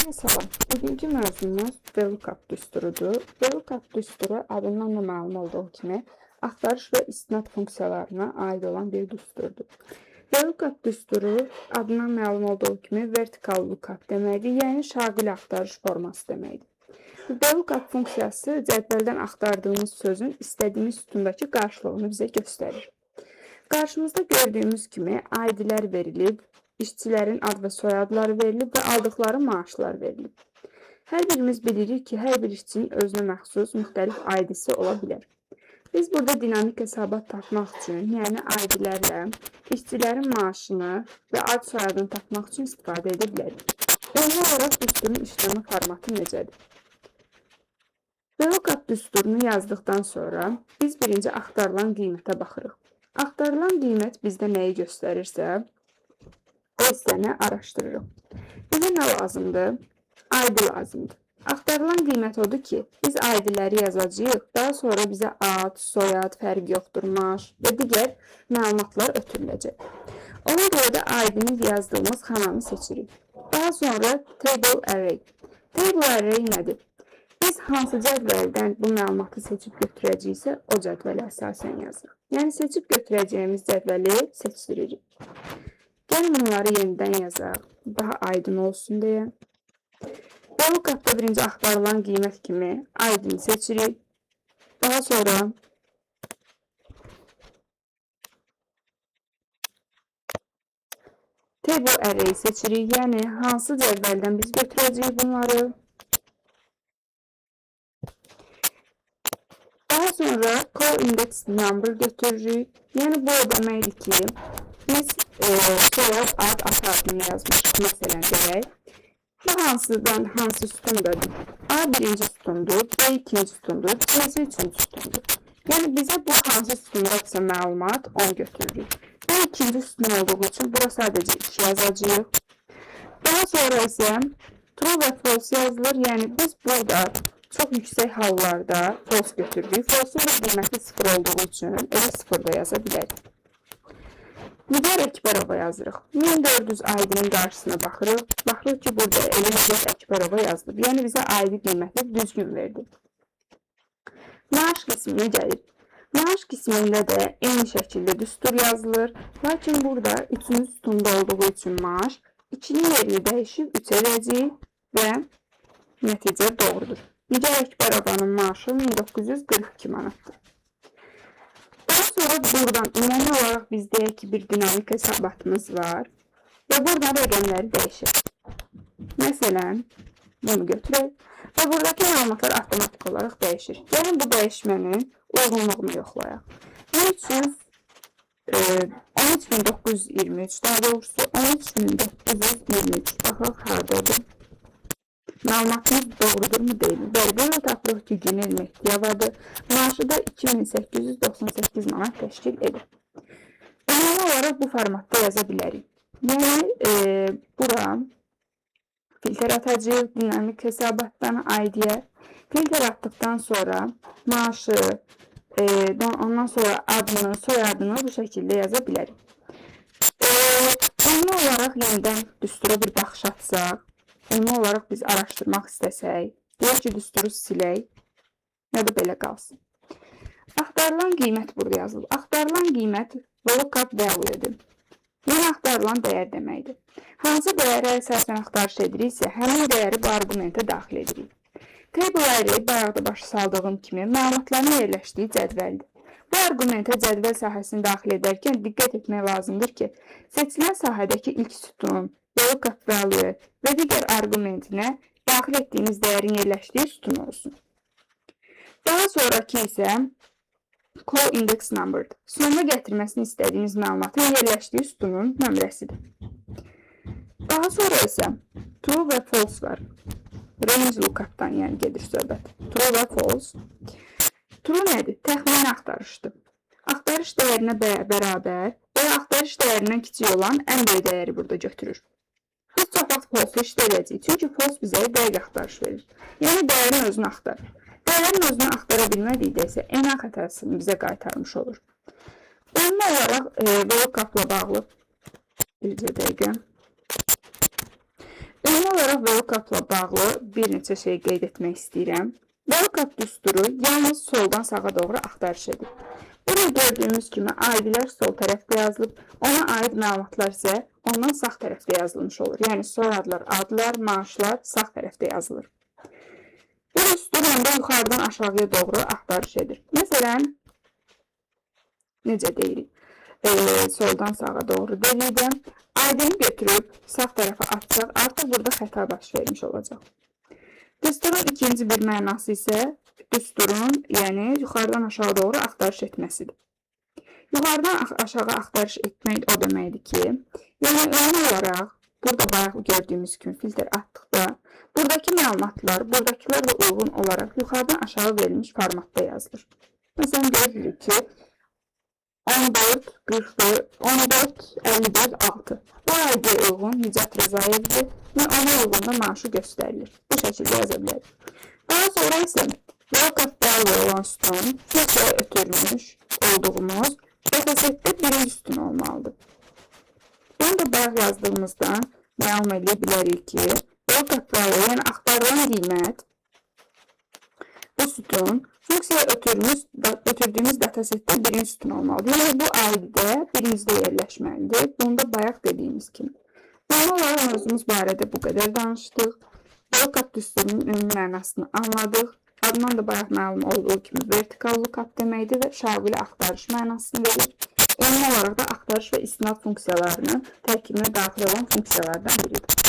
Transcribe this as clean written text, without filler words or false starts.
Hamıya salam. Bugünkü mövzumuz VLOOKUP düsturudur. VLOOKUP düsturu adından da məlum olduğu kimi axtarış və istinad funksiyalarına aid olan bir düsturdur. VLOOKUP düsturu adından məlum olduğu kimi vertical lookup deməkdir, yəni şaqil axtarış forması deməkdir. VLOOKUP funksiyası cədvəldən axtardığımız sözün istədiyimiz sütundakı qarşılığını bizə göstərir. Qarşımızda gördüyümüz kimi ID-lər verilib, işçilərin ad və soyadları verilib və aldıqları maaşlar verilib. Hər birimiz bilirik ki, hər bir işçinin özünə məxsus müxtəlif ID-si ola bilər. Biz burada dinamik hesabat tapmaq üçün, yəni ID-lərlə işçilərin maaşını və ad soyadını tapmaq üçün istifadə edə bilərik. Ümumi olaraq düsturun işləmə formatı necədir? VLOOKUP düsturunu yazdıqdan sonra biz birinci axtarılan qiymətə baxırıq. Axtarılan qiymət bizdə nəyi göstərirsə, o hissəni araşdırırıq. Bizə nə lazımdır? ID lazımdır. Axtarılan qiymət odur ki, biz ID-ləri yazacağıq, daha sonra bizə ad, soyad, fərqi yoxdur, maaş və digər məlumatlar ötürüləcək. Ona görə də ID-ni yazdığımız xananı seçirik. Daha sonra Table Array. Table Array nədir? Biz hansı cədvəldən bu məlumatı seçib götürəcəyiksə, o cədvələ əsasən yazırıq. Yəni seçib götürəcəyimiz cədvəli seçdiririk. Gəlin bunları yenidən yazaq, daha aydın olsun deyə. VLOOKUP-da birinci axtarılan qiymət kimi ID-ni seçirik. Daha sonra Table Array seçirik. Yəni hansı cədvəldən biz götürəcəyik bunları. Daha sonra Call Index Number götürürük. Yəni bu o deməkdir ki, biz soyad, ad, ata adını yazmışıq, məsələn deyək. Bu hansıdan hansı sütundadır? A birinci sütundur, B ikinci sütundur, C isə üçüncü sütundur. Yəni bizə bu hansı sütundadırsa məlumat, onu götürürük. B ikinci sütun olduğu üçün bura sadəcə 2 yazacağıq. Daha sonra isə true və false yazılır. Yəni biz burada çox yüksək hallarda false götürürük. False-un da qiyməti 0 olduğu üçün elə 0 da yaza bilərik. Nigar Əkbərova yazırıq. 1400 ID-nin qarşısına baxırıq. Baxırıq ki, burada elə Nigar Əkbərova yazılıb. Yəni bizə ID qiyməti düzgün verdi. Maaş qisminə gəlir. Maaş qismində də eyni şəkildə düstur yazılır. Lakin burada 3-cü sütunda olduğu üçün maaş 2-nin yerini dəyişib 3 edəcəyik və nəticə doğrudur. Nigar Əkbərovanın maaşı 1942 manatdır. Daha sonra buradan ümumi olaraq biz deyək ki, bir dinamik hesabatımız var və buradan rəqəmləri dəyişək. Məsələn, bunu götürək və buradakı məlumatlar avtomatik olaraq dəyişir. Gəlin bu dəyişmənin uyğunluğunu yoxlayaq. 13923, daha doğrusu 13923. Baxaq hardadır. Məlumatımız doğrudurmu, deyilmi? Bəli, burada tapırıq ki, Günel Mehdiyevadır. Maaşı da 2898 manat təşkil edir. Ümumi olaraq bu formatda yaza bilərik. Yəni, bura filtr atacağıq dinamik hesabatdan ID-yə. Filtr atdıqdan sonra maaşı, ondan sonra adını, soyadını bu şəkildə yaza bilərik. Ümumi olaraq yenidən düstura bir baxış atsaq, ümumi olaraq biz araşdırmaq istəsək, deyək ki, düsturu silək, ya da belə qalsın. Axtarılan qiymət burada yazılıb. Axtarılan qiymət VLOOKUP value-dir. Yəni axtarılan dəyər deməkdir. Hansı dəyərə əsasən axtarış ediriksə, həmin dəyəri bu arqumentə daxil edirik. Table Array bayaq da başa saldığım kimi məlumatların yerləşdiyi cədvəldir. Bu arqumentə cədvəl sahəsini daxil edərkən diqqət etmək lazımdır ki, seçilən sahədəki ilk sütun, VLOOKUP value və digər arqumentinə daxil etdiyimiz dəyərin yerləşdiyi sütun olsun. Daha sonraki isə Call Index Number'dır. Sonuna gətirməsini istədiyimiz məlumatın yerləşdiyi sütunun nömrəsidir. Daha sonra isə True və False var. Range Lookup'dan yəni gedir söhbət. True və False. True nədir? Təxmini axtarışdır. Axtarış dəyərinə bərabər və axtarış dəyərindən kiçik olan ən böyük dəyəri burada götürür. Biz çox vaxt false işlədəcəyik. Çünki false bizə dəqiq axtarış verir. Yəni dəyərin özünü axtarır. Dəyərin özünü axtara bilmədikdə isə NA xətasını bizə qaytarmış olur. Ümumi olaraq VLOOKUP-la bağlı bircə dəqiqə. Ümumi olaraq VLOOKUP-la bağlı bir neçə şey qeyd etmək istəyirəm. VLOOKUP düsturu yalnız soldan sağa doğru axtarış edir. Burada gördüyümüz kimi ID-lər sol tərəfdə yazılıb, ona aid məlumatlar isə ondan sağ tərəfdə yazılmış olur. Yəni soyadlar, adlar, maaşlar sağ tərəfdə yazılır. Bu düstur onda yuxarıdan aşağıya doğru axtarış edir. Məsələn, necə deyirik? Soldan sağa doğru dedikdə ID-ni götürüb sağ tərəfə atsaq, artıq burada xəta baş vermiş olacaq. Düsturun ikinci bir mənası isə düsturun, yəni yuxarıdan aşağı doğru axtarış etməsidir. Yuxarıdan aşağı axtarış etmək o deməkdir ki, yəni ümumi olaraq burada bayaq gördüyümüz kimi filtr atdıqda buradakı məlumatlar buradakılarla uyğun olaraq yuxarıdan aşağı verilmiş formatda yazılır. Məsələn, görürük ki, 14, 44, 14, 54, 6. Bu ID uyğun Nicat Rızayevdir və ona uyğun da maaşı göstərilir. Bu şəkildə yaza bilərik. Daha sonra isə lookup value olan sütun funksiyaya ötürmüş olduğumuz datasetdə birinci sütun olmalıdır. Bunu da bayaq yazdığımızdan məlum edə bilərik ki, lookup value, yəni axtarılan qiymət bu sütun funksiyaya ötürdüyümüz datasetdə birinci sütun olmalıdır. Yəni bu ID-də birincidə yerləşməlidir. Bunu da bayaq dediyimiz kimi. Ümumi olaraq mövzumuz barədə bu qədər danışdıq. Lookup düsturunun ümumi mənasını anladıq. Adından da bayaq məlum olduğu kimi vertikal lookup deməkdir və şaquli axtarış mənasını verir. Ümumi olaraq da axtarış və istinad funksiyalarının tərkibinə daxil olan funksiyalardan biridir.